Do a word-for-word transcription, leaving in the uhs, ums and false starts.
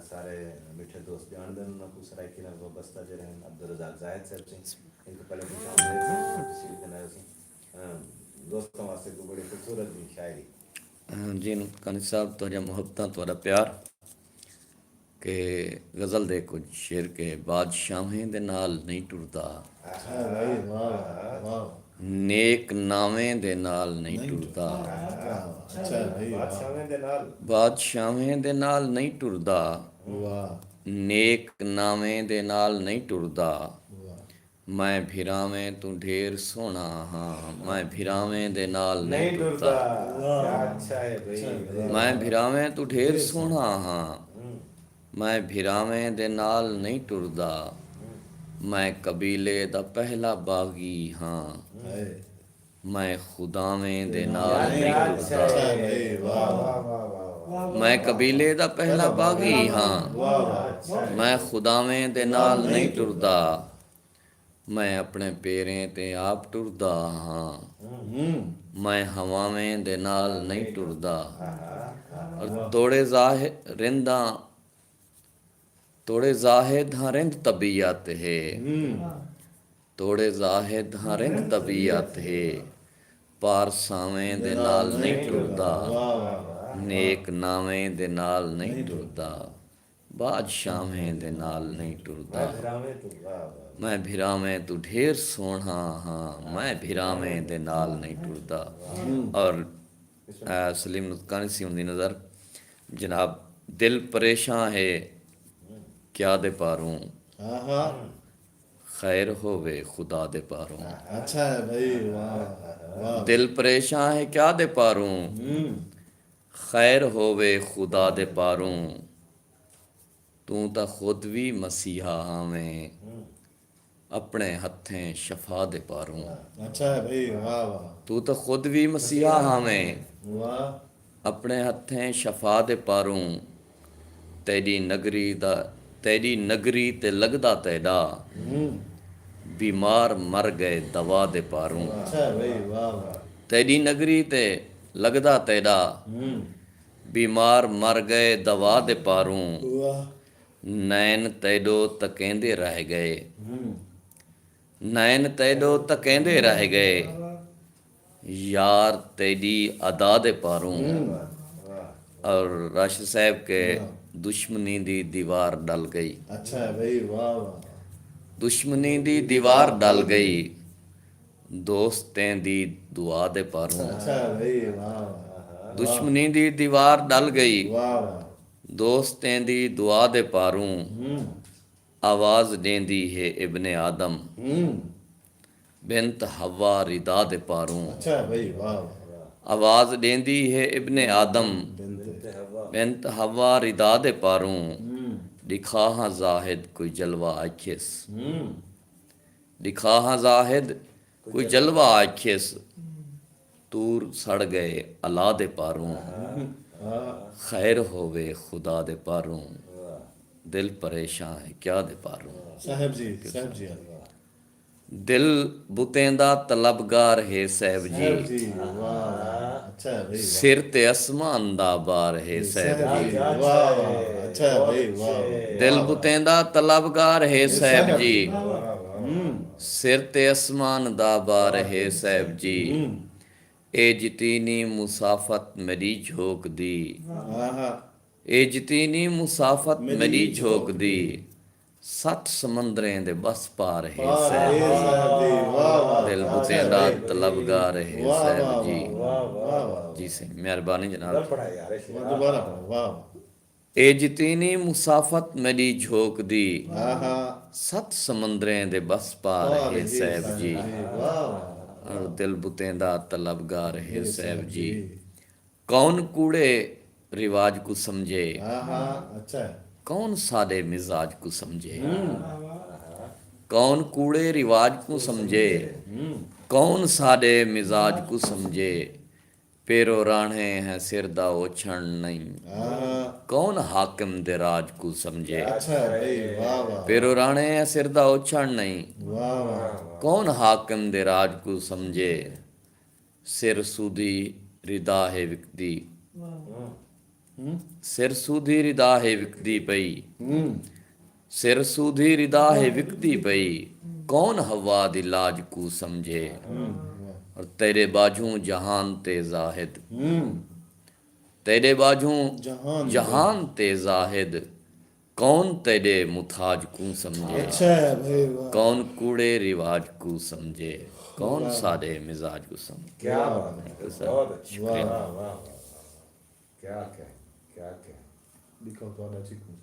سارے میٹھے دوست جان دن انہاں کو سرائیکی نال وابستہ جڑے ہیں عبدالرزاق زاہد صاحب سے ان کو پہلے خوش آمدید سے تشریف دے نال سی دوستوں واسطے کو بڑی خوبصورت دی شاعری۔ جی نقطانی صاحب، تہاڈیاں محبتاں، تہاڈا پیار کہ غزل دے کجھ شعر کہ بادشاہیں دے نال نہیں ٹردا، نیک ناویں دے نال نہیں ٹردا۔ بادشاہیں دے نال نہیں ٹردا، نیک ناویں دے نال نہیں ٹردا۔ میں بھراویں توں ڈھیر سوہݨا ہاں، میں بھراویں دے نال نہیں ٹردا۔ میں بھراویں توں ڈھیر سوہݨا ہاں، میں بھراویں دے نال نہیں ٹردا۔ میں قبیلے دا پہلا باغی ہاں، میں خداویں دے نال نہیں ٹردا۔ میں قبیلے دا پہلا باغی ہاں، میں خداویں دے نال نہیں ٹردا۔ میں اپݨے پیریں تے آپ ٹردا ہاں، میں ہواویں دے نال نہیں ٹردا۔ اور توڑے ظاہر رنداں، توڑے زاہد ہاں رند طبیعت ہے، توڑے زاہد ہاں رند طبیعت ہے۔ پارساویں دے نال نہیں ٹردا، نیک ناویں دے نال نہیں ٹردا، بادشاہیں دے نال نہیں ٹردا۔ میں بھراویں توں ڈھیر سوہݨا ہاں، میں بھراویں دے نال نہیں ٹردا۔ اور سلیم نطقانی سی ہوندی نظر۔ جناب، دل پریشاں ہے کیا دے پاروں، خیر ہووے خدا دے پاروں۔ دل پریشاں ہے کیا دے پاروں، خیر ہووے خدا دے پاروں۔ توں تاں خود وی مسیحا ہاویں، اپݨے ہتھیں شفا دے پاروں۔ اچھا ہے بھائی، واہ واہ۔ توں تاں خود وی مسیحا ہاویں، واہ۔ اپݨے ہتھیں شفا دے پاروں۔ تیݙی نگری دا، تیݙی نگری تے لڳدا تیݙا، بیمار مر ڳئے دوا دے پاروں۔ اچھا ہے بھائی، واہ واہ۔ تیݙی نگری تے لڳدا تیݙا، بیمار مر ڳئے دوا دے پاروں۔ نین تیݙو تکیندے رہ ڳئے، نین تیݙو تکیندے رہ ڳئے، یار تیݙی ادا دے پاروں۔ اور راشد صاحب کے دشمنی دی دیوار ڈل ڳئی۔ اچھا ہے بھائی، واہ واہ۔ دشمنی دی دیوار ڈل ڳئی، دوستیں دی دعا دے پاروں۔ اچھا بھائی، واہ واہ۔ دشمنی دی دیوار ڈل ڳئی، واہ واہ۔ دوستیں دی دعا دے پاروں۔ آواز ݙیندی ہے ابن آدم، بنت حوا ردا دے پاروں۔ اچھا بھائی، واہ واہ۔ آواز ݙیندی ہے ابن آدم، بنت حوا ردا دے پاروں۔ ݙکھا ہاں زاہد کوئی جلوہ آکھیس، ݙکھا ہاں زاہد کوئی جلوہ آکھیس، طور سڑ ڳئے الا دے پاروں۔ خیر ہووے خدا دے پاروں، دل پریشاں ہے کیا دے پاروں۔ صاحب جی، صاحب جی۔ دل بتیں دا طلبگار ہے صاحب جی، صاحب جی، واہ واہ۔ اچھا بھائی، واہ۔ سر تے اسمان دا بار ہے صاحب جی، واہ واہ۔ اچھا بھائی، واہ واہ۔ دل بتیں دا طلبگار ہے صاحب جی، سر تے اسمان دا بار ہے صاحب جی۔ اے جتینی مسافت میݙی جھوک دی، اے جتینی مسافت میݙی جھوک دی، ست سمندریں دے ٻس پار ہے صاحب۔ دل بتیں دا طلبگار ہے صاحب جی۔ جی سائیں، مہربانی جناب۔ دوبارہ پڑھو، واہ واہ۔ اے جتینی مسافت میݙی جھوک دی، ست سمندریں دے ٻس پار ہے صاحب جی۔ اور دل بتیں دا طلبگار ہے صاحب جی۔ کون کوڑے رواج کوں سمجھے، کون ساݙے مزاج کوں سمجھے۔ کون کوڑے رواج کوں سمجھے، کون ساݙے مزاج کوں سمجھے۔ پیرو راہݨے ہیں سر دا اوچھݨ نئیں، کون حاکم دے راج کوں سمجھے۔ پیرو راہݨے ہیں سر دا اوچھݨ نئیں، کون حاکم دے راج کوں سمجھے۔ سر سودی ردا ہے وکدی، سر سودھی ردا ہے وکدی پئی۔ سر سودھی ردا ہے وکدی پئی۔ کون حوا دی لاج کوں سمجھے؟ اور تیݙے ٻاجھوں جہان تے زاہد، تیݙے ٻاجھوں جہان تے زاہد، کون تیݙے محتاج کوں سمجھے؟ کون کوڑے رواج کوں سمجھے؟ کون ساݙے مزاج کوں سمجھے؟ کیا بات ہے، بہت اچھی۔ واہ واہ واہ واہ۔ کیا کہہ، کیا کہہ۔ ݙکھاؤ تہاݙا چکوں۔